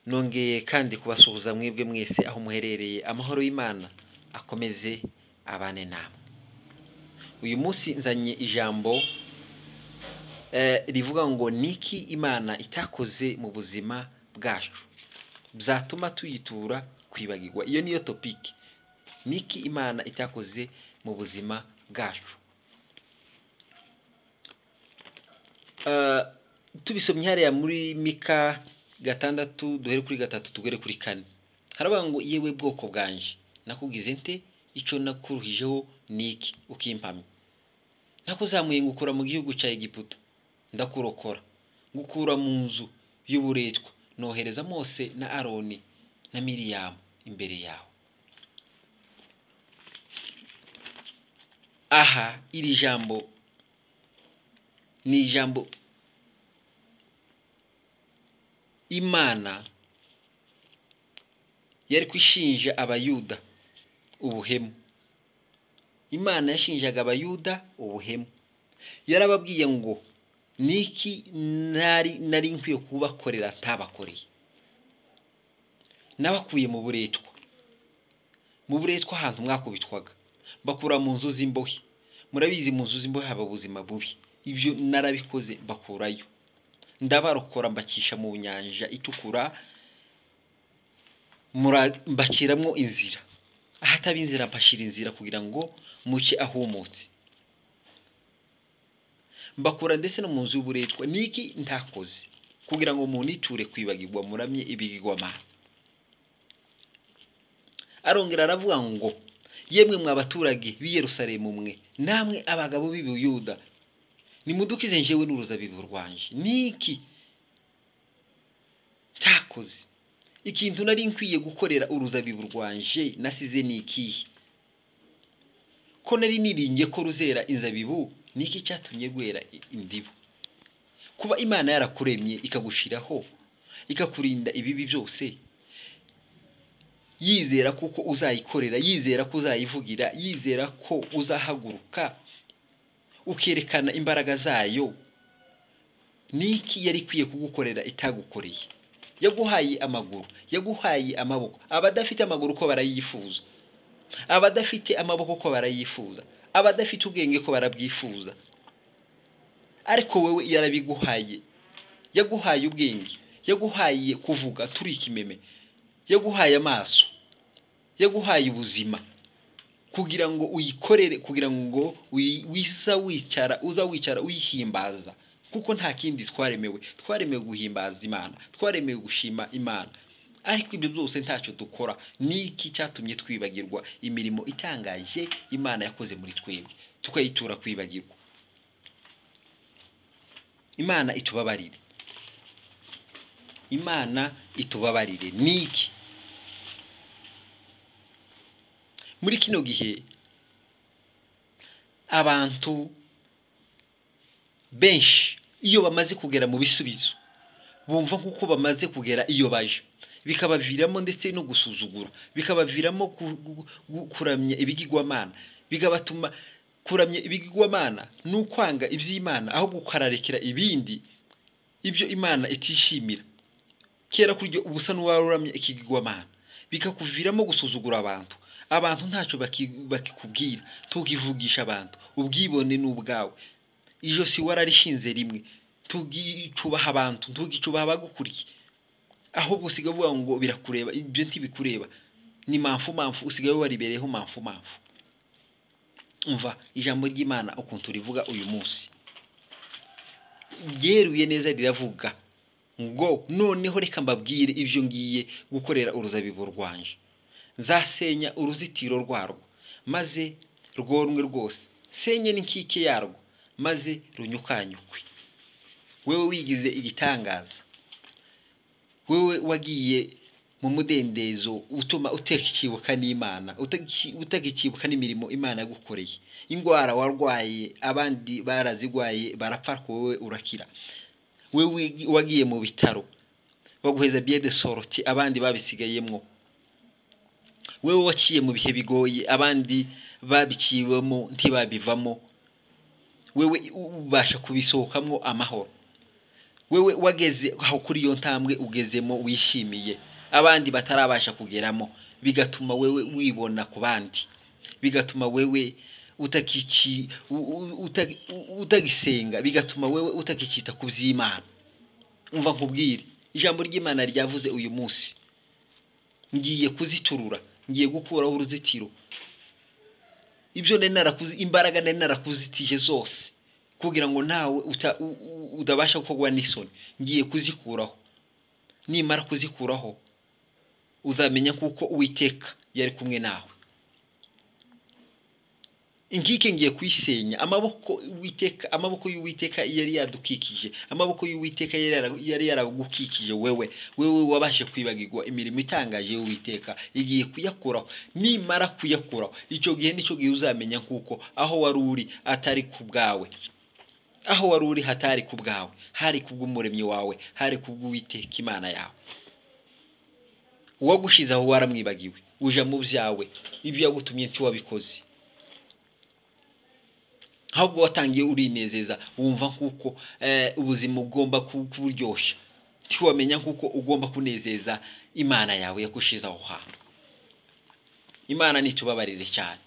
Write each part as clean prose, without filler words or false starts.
Nongeye kandi kubasuhuza mwebwe mwese aho muherereye, amahoro y'Imana akomeze abane namwe. Uyu munsi nzanye ijambo rivuga ngo niki Imana itakoze mu buzima bwacu byatuma tuyitura kwibagirwa. Iyo niyo topic, niki Imana itakoze mu buzima bwacu. Tubisomye hariya muri Mika 6 duhere kuri 3 tugere kuri 4. Haravuga ngo yewe bwoko bwanje, nakugize nte? Ico nakuruhijeho niki ukimpamya? Nakuzamuye ngukura mu gihugu cya Egiputa, ndakurokora ngukura mu nzu y'uburetwa, nohereza Mose na Aroni na Miriyamu imbere yawe. Aha iri jambo ni ijambo Imana yari kwishinja Abayuda ubuhemu. Imana yashinjaga Abayuda ubuhemu, yarababwiye ngo niki nari nkwiye kubakorera ntabakoreye? Nabakuye mu buretwa, mu buretwa ahantu mwakubitwaga, bakura mu nzu z'imbohe. Murabizi mu nzu z'imbohe haba ubuzima bubi, ibyo narabikoze bakurayo, ndabarokora mbakisha mu nyanja itukura, mbakiramo inzira, ahataba inzira mbashira inzira kugira ngo muce ahumutse, mbakura ndetse no mu nzu y'uburetwa. Niki ntakoze kugira ngo muniture kwibagirwa, muramye ibigirwamana? Arongera aravuga ngo yemwe mwa baturage b'i Yerusalemu mwe, namwe abagabo b'i Buyuda, nimudukize njyewe n'uruzabibu rwanje. Niki ntakoze? Ikintu nari nkwiye gukorera uruzabibu rwanje nasize ni ikihe? Ko nari niringiye ko ruzera inzabibu, niki cyatumye rwera indibu? Kuba Imana yarakuremye ikagushiraho, ikakurinda ibibi byose, yizera kuko uzayikorera, yizera ko uzayivugira, yizera ko uzahaguruka ukerekana imbaraga zayo, niki yari ikwiye kugukorera itagukoreye? Yaguhaye amaguru, yaguhaye amaboko. Abadafite amaguru ko barayifuza, abadafite amaboko ko barayifuza, abadafite ubwenge ko barabwifuza, ariko wewe yarabiguhaye. Yaguhaye ubwenge, yaguhaye kuvuga turi ikimeme, yaguhaye amaso, yaguhaye ubuzima kugira ngo uyikorere, kugira ngo wiza wicara, uza wicara uyihimbaza, kuko nta kindi twaremewe. Twaremewe guhimbaza Imana, twaremewe gushima Imana, ariko ibyo byose ntacyo dukora. Niki cyatumye twibagirwa imirimo itangaje Imana yakoze muri twebwe, tukayitura kwibagirwa? Imana itubabarire, Imana itubabarire. Niki muri kino gihe abantu benshi iyo bamaze kugera mu bisubizo bumva nkuko bamaze kugera iyo baje, bikabaviramo ndetse no gusuzugura, bikabaviramo kuramya ibigirwamana, bikabatuma kuramya ibigirwamana n'ukwanga iby'Imana, aho gukararekera ibindi ibyo Imana itishimira. Kera kuryo ubusa n'uwaruramye ikigirwamana, bikakuviramo gusuzugura abantu. Abantu ntacyo bakikubwira, tukivugisha abantu, ubwibone n'ubwawe. Ijosi wararishinze rimwe, tugicubaha abantu, tugicubaha abagukuriye, ahubwo usigaye uvuga ngo birakureba, ibyo ntibikureba, ni mamfu mamfu, usigaye waribereyeho mamfu mamfu. Umva ijambo ry'Imana ukuntu rivuga uyu munsi, ryeruye neza, riravuga ngo noneho reka mbabwire ibyo ngiye gukorera uruzabibu rwanje. Nzasenya uruzitiro rwarwo maze rworwe rwose, senye n'inkike yarwo maze runyukanyukwe. Wewe wigize igitangaza, wewe wagiye mu mudendezo utuma utakibuka n'Imana, utakibuka n'imirimo Imana yagukoreye. Ingwara warwaye abandi barazigwaye barapfa, wowe urakira. Wewe wagiye mu bitaro baguheza billet de sortie, abandi babisigayemwo. Wewe waciye mu bihe bigoye, abandi babiciwemo ntibabivamo, wewe ubasha kubisohokamwo amahoro. Wewe wageze aho kuri iyo ntambwe ugezemo wishimiye, abandi batarabasha kugeramo, bigatuma wewe wibona ku bandi, bigatuma wewe utagisenga, bigatuma wewe utakicita ku by'Imana. Umva nkubwire, ijambo ry'Imana ryavuze uyu munsi, ngiye kuziturura, ngiye gukuraho uruzitiro. Ibyo nari narakuzi, imbaraga nari narakuzitije zose kugira ngo nawe udabasha gukorwa n'isoni, ngiye kuzikuraho. Nimara kuzikuraho uzamenya kuko Uwiteka yari kumwe nawe. Inkike ngiye kuyisenya, amaboko Uwiteka, amaboko y'Uwiteka yari yadukikije, amaboko y'Uwiteka yari yaragukikije wewe, wewe wabashe kwibagirwa imirimo itangaje y'Uwiteka, igiye kuyakuraho. Nimara kuyakuraho, icyo gihe nicyo gihe uzamenya kuko aho wari uri atari ku bwawe, aho wari uri hatari ku bwawe, hari kubw'umuremyi wawe, hari kubw'Uwiteka Imana yawe. Uwagushize aho waramwibagiwe, uja mu byawe, ibyo yagutumye ntiwabikoze. Ahubwo watangiye urinezeza, wumva nkuko ubuzima ugomba kuburyoshya, ntiwamenya nkuko ugomba kunezeza Imana yawe yagushize aho hantu. Imana nitubabarire cyane.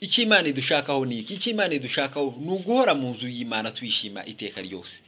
Icyo Imana idushakaho ni iki? Icyo Imana idushakaho ni uguhora mu nzu y'Imana twishima iteka ryose.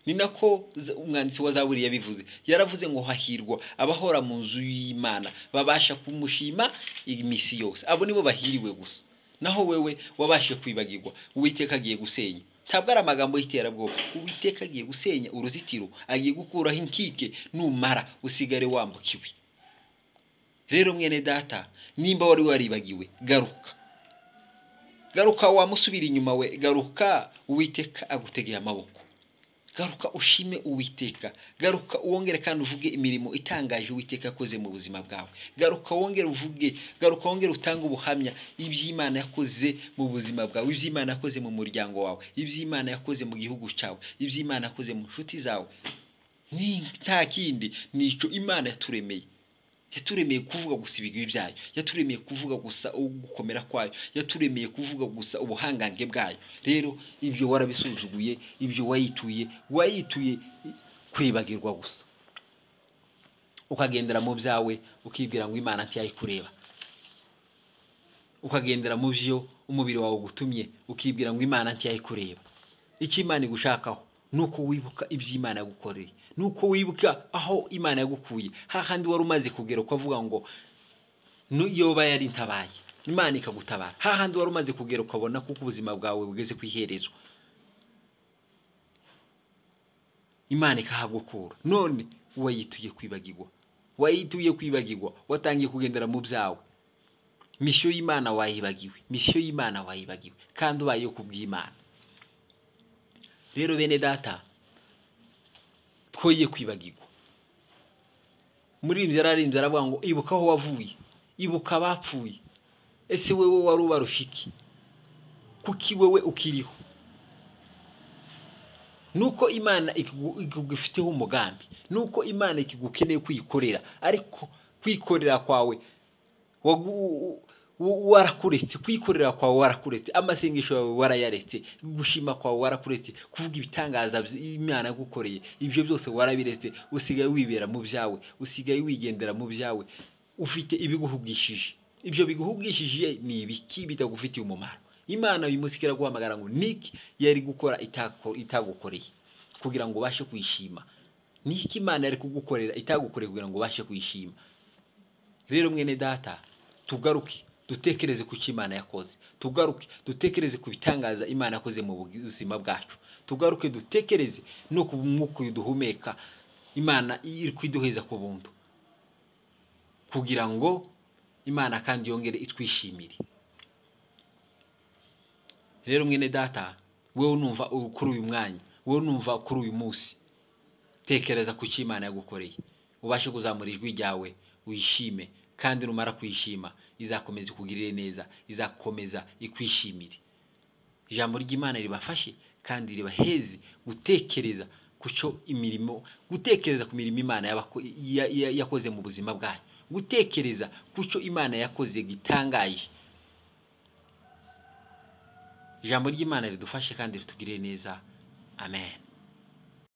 Ni nako umwanditsi wa Zaburi yabivuze, yaravuze ngo hahirwa abahora mu nzu y'Imana babasha kumushima iminsi yose. Abo nibo bahiriwe gusa. Naho wewe wabashe kwibagirwa, Uwiteka agiye gusenya. Ntabwo ari amagambo y'iterabwoba, Uwiteka agiye gusenya uruzitiro, agiye gukuraho inkike, numara usigare wambukiwe. Rero mwene data, nimba wari waribagiwe, garuka. Garuka wamusubira inyuma we, garuka Uwiteka agutegeye amaboko. Garuka ushime Uwiteka, garuka wongere kandi uvuge imirimo itangaje Uwiteka yakoze mu buzima bwawe. Garuka wongere uvuge, garuka wongere utange ubuhamya iby'Imana yakoze mu buzima bwawe, iby'Imana yakoze mu muryango wawe, iby'Imana yakoze mu gihugu cyawe, iby'Imana yakoze mu nshuti zawe. Ni nta kindi, nico Imana yaturemeye. Yaturemeye kuvuga gusa ibigwi byayo, yaturemeye kuvuga gusa ugukomera kwayo, yaturemeye kuvuga gusa ubuhangange bwayo. Rero ibyo warabisuzuguye, ibyo wayituye, wayituye kwibagirwa gusa, ukagendera mu byawe, ukibwira ngo Imana ntiyayikureba, ukagendera mu byo umubiri wawe ugutumye, ukibwira ngo Imana ntiyayikureba. Icyo Imana igushakaho nuko wibuka iby'Imana yagukoreye, nuko wibuka aho Imana yagukuye, hahandi wari umaze kugera ukavuga ngo yoba yari ntabaye, Imana ikagutabara. Hahandi wari umaze kugera ukabona kuko ubuzima bwawe bugeze ku iherezo, Imana ikahagukura. None wayituye kwibagirwa, wayituye kwibagirwa, watangiye kugendera mu byawe. Misiyo y'Imana wayibagiwe, misiyo y'Imana wayibagiwe, kandi ubaye kubw'Imana. Rero bene data, twoye kwibagirwa. Muririmbyi yararimbye aravuga ngo ibuka aho wavuye, ibuka abapfuye. Ese wewe wari ubarusha iki? Kuki wewe ukiriho? Nuko Imana ikugufiteho umugambi, nuko Imana ikigukeneye kwikorera, ariko kwikorera kwawe warakuretse, kwikorera kwawe warakuretse, amasengesho yawe warayaretse, gushima kwawe warakuretse, kuvuga ibitangaza Imana yagukoreye, ibyo byose warabiretse, usigaye wibera mu byawe, usigaye wigendera mu byawe, ufite ibiguhugishije. Ibyo biguhugishije ni ibiki bitagufitiye umumaro? Imana uyu munsi iraguhamagara ngo niki yari gukora itagukoreye kugira ngo ubashe kuyishima? Niki Imana yari kugukorera itagukoreye kugira ngo ubashe kuyishima? Rero mwene data, tugaruke dutekereze ku cyo Imana yakoze, tugaruke dutekereze ku bitangaza Imana yakoze mu buzima bwacu, tugaruke dutekereze no ku mwuka duhumeka Imana iri kwiduheza ku buntu, kugira ngo Imana kandi yongere itwishimire. Rero mwene data, wewe unumva kuri uyu mwanya, wewe unumva kuri uyu munsi, tekereza ku cyo Imana yagukoreye, ubashe kuzamura ijwi ryawe uyishime, kandi numara kuyishima izakomeza ikugirire neza, izakomeza ikwishimire. Ijambo ry'Imana ribafashe kandi ribaheze gutekereza ku cyo imirimo, gutekereza ku mirimo Imana yakoze mu buzima bwayo, gutekereza ku cyo Imana yakoze gitangaje. Ijambo ry'Imana ridufashe kandi ritugirire neza. Amen.